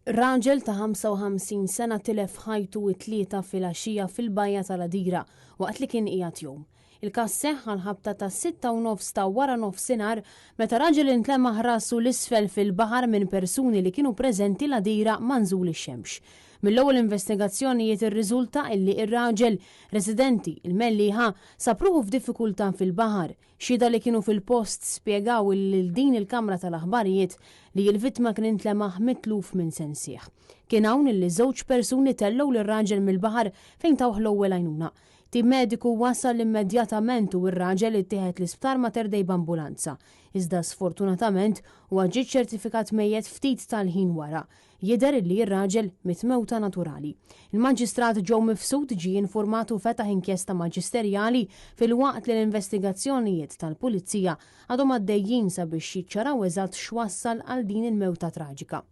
Raġel ta' 55 sena tilef ħajtu it-Tlieta filgħaxija fil-Bajja tal-Għadira waqt li kien qiegħed jgħum. Il-każ seħħ għall-ħabta tas-sitta u nofs ta' waranofsinhar meta raġel intlemaħ rasu 'l isfel fil-baħar minn persuni li kienu preżenti l-Għadira ma' nżul ix-xemx. Mill-ewwel investigazzjonijiet irriżulta illi r-raġel, residenti l-Mellieħa, sab ruħu f'diffikultà fil-baħar. Xhieda li kienu fil-post spjegaw lil din il-kamra tal-aħbarijiet li l-vittma kien intlemaħ mitluf minn sensih. Kien hawn illi żewġ persuni tellgħu lir-raġel mill-baħar fejn tawh l-ewwel għajnuna. Tim mediku wasal immedjatament u r-raġel ittieħed l-Isptar Mater Dei b'ambulanza. Iżda sfortunatament huwa ġie ċċertifikat mejjet ftit tal-ħin wara. Jidher illi r-raġel miet mewta naturali. Il-Maġistrat Joe Mifsud ġie infurmat u fetaħ inkjesta maġisterjali filwaqt li l-investigazzjonijiet tal-Pulizija għadhom għaddejjin sabiex jiċċaraw eżatt x'wassal għal din il-mewta traġika.